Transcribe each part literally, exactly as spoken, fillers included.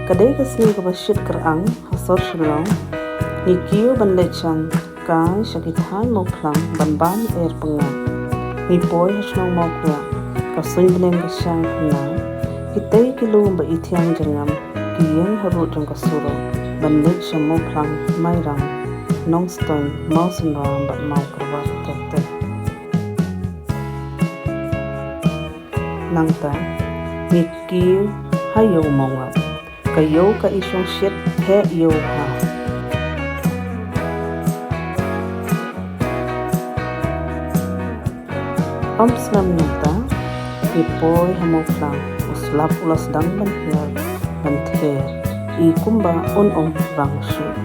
Ka dei ka sngi kaba shit kyrang ha sor Shillong. Ngi kiew ban leit shang kai sha ki thaiñ Mawphlang ban bam er pyngngad. Ngi poi ha shnong Mawkliah, ka suiñ bneng ka shang hynna. Kitei ki lum ba ithiang jyrngam ki ïeng harud jong ka surok ban leit sha Mawphlang, Mairang, Nongstoiñ, Mawsynram bad Mawkyrwat ter ter. Nangta ngi kiew ha Ïew Mawngap. Ka ïew ka i shong shit heh ïew ha. Ym slem nangta, ngi poi ha Mawphlang, u slap u la sdang ban hiar ban ther, i kumba un ym rang shuh.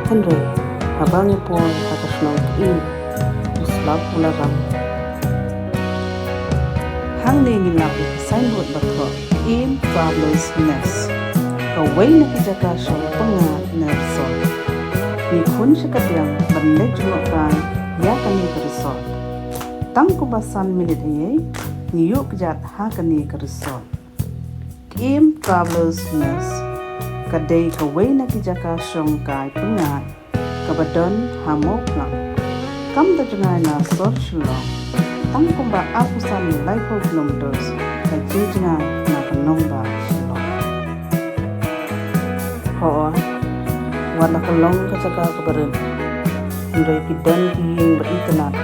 Hynrei haba ngi poi ha ka shnong Kyiv, u slap u la rang. Hangne ngi lap ïa ka signboard ba thoh Kyiv Travelers Nest, kawei na ki jaka shong pyngngad ne resort. Ngi khun sha ka diang ban leit jngohkai ïa kane ka resort. Tang kumba san minit eiei ngi ïuh kjat ha kane ka resort. Kyiv Travelers Nest ka dei kawei na ki jaka shong kai pyngngad kaba don ha Mawphlang. Kam da jngai na sor Shillong, tang kumba arphew san ne laiphew kilometers ka jingjngai na ka nongbah Shillong. Hooid, wat la ka long ka jaka kaba rit, hynrei ki don ki ïing ba itynnad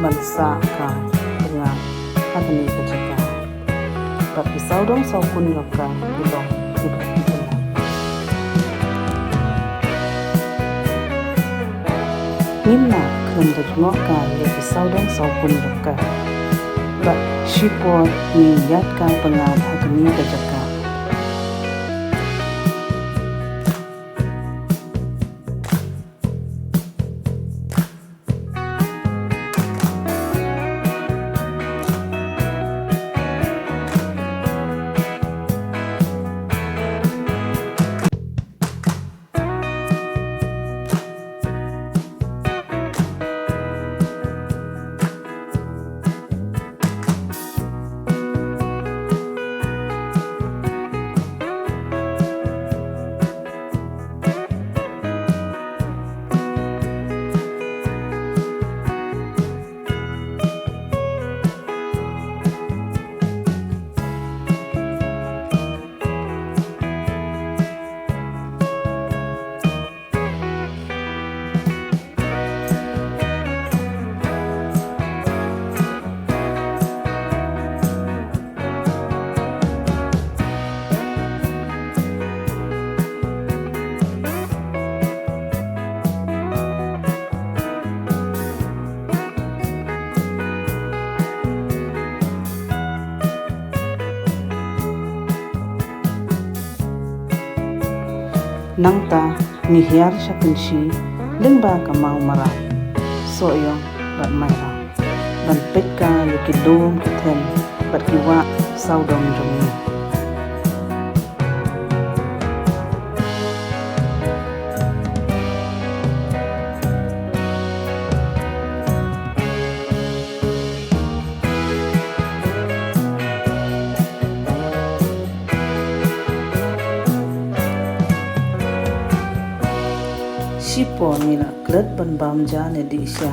ban sah kai pyngngad ha kane ka jaka. Bad ki sawdong sawkun jong ka ki long kiba itynnad. Ngim lah khlem da jngohkai ïa ki sawdong sawkun jong ka. Bad shipor ngi ïaid kai pyngngad ha kane ka jaka. Nangta ngi hiar sha Kynshi lyngba ka Mawmarai, Sohiong bad Mairang ban peit kai ïa ki lum ki them bad ki wah sawdong jong ngi. Shipor ngi la klet ban bam ja ne dih sha.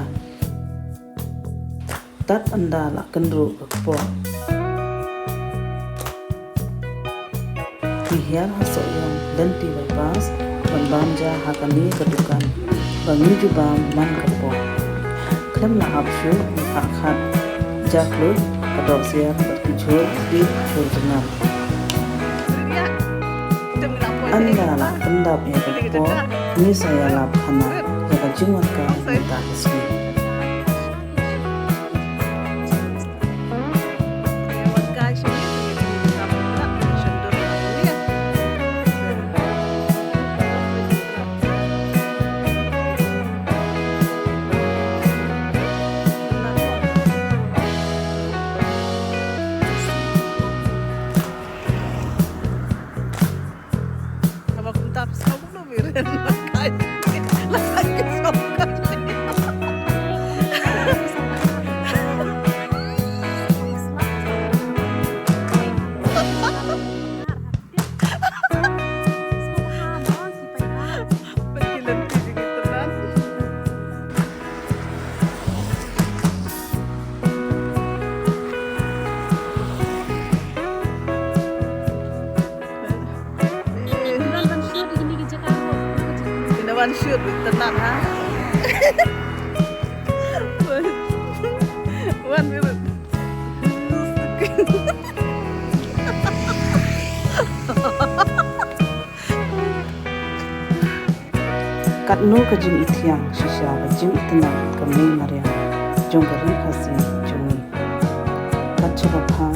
Tad ynda la kynruh ka kpoh. Ngi hiar ha Sohiong lynti bypass ban bam ja ha kane ka dukan ba ngi ju bam man ka por. Khlem la hap shuh ngi phah khat ja khluit, ka dohsiar bad ki jhur, ki jhur jngar. Ynda la pyndap ïa ka kpoh, ngi sa ïalap khana ïa ka jingwan kai mynta ka sngi. Shoot with the nut, ha? One, one minute. Katno ka jingithiang shisha ka jingitynnad ka mei mariang jong ka ri Khasi jong ngi. Kat shaba phan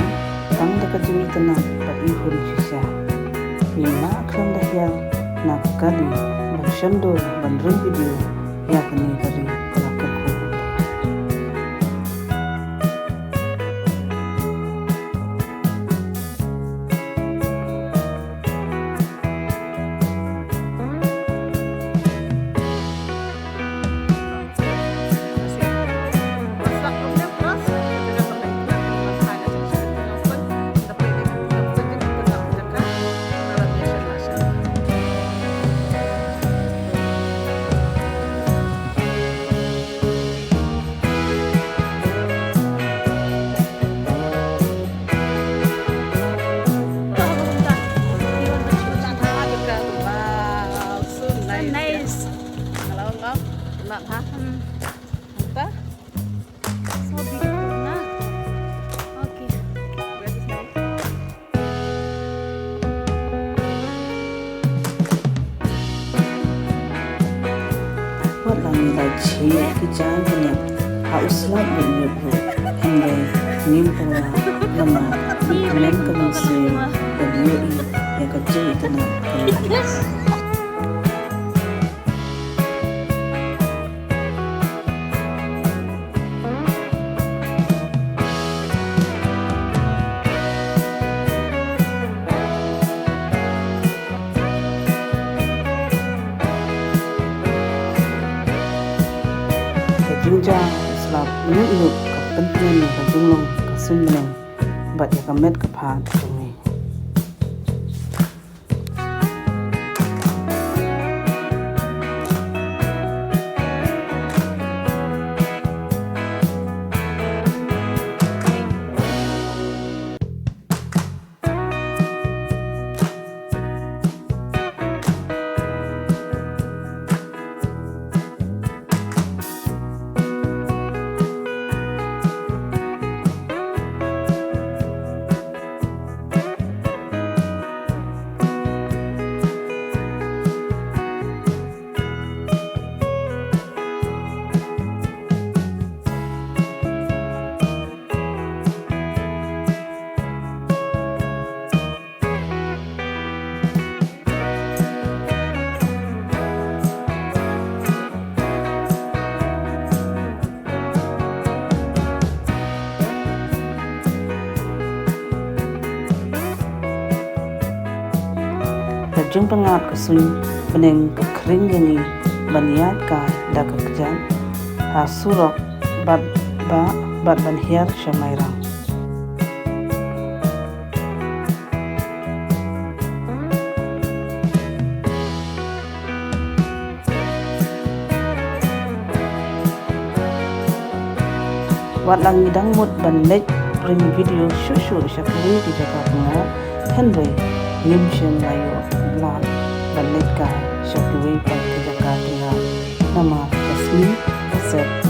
tang da ka jingitynnad ba i hun shisha. Ngim lah khlem da hiar na ka kali ban shon dur ban ring video ïa kane ka ri ka la kyrkhu. Wow, so nice. Nice. Kalau kau nak, ha? Hmm. Apa? So beautiful, na? Okay. Where is my Wat la ngi la jied ki jaiñ bniat ha u slap bniat ruh, hynrei ngim pura namar u kmen ka mynsiem ban ïohi ïa ka jingitynnad ka mynsiem. Ka jingjia u slap ñiuh ñiuh ka pyntngen ïa ka jinglong ka suiñbneng bad ïa ka met ka phad jong ngi. Ka jingpyngngad ka suiñbneng ka khring ïa ngi ban ïaid kai da ka kjat ha surok bad ba, bad ban hiar sha Mairang. Wat la ngi dang mut ban leit ring video shuh shuh sha kiwei ki jaka pyngngad, hynrei ngim shym la ïoh lad ban leit kai sha kiwei pat ki jaka pyngngad namar ka sngi ka set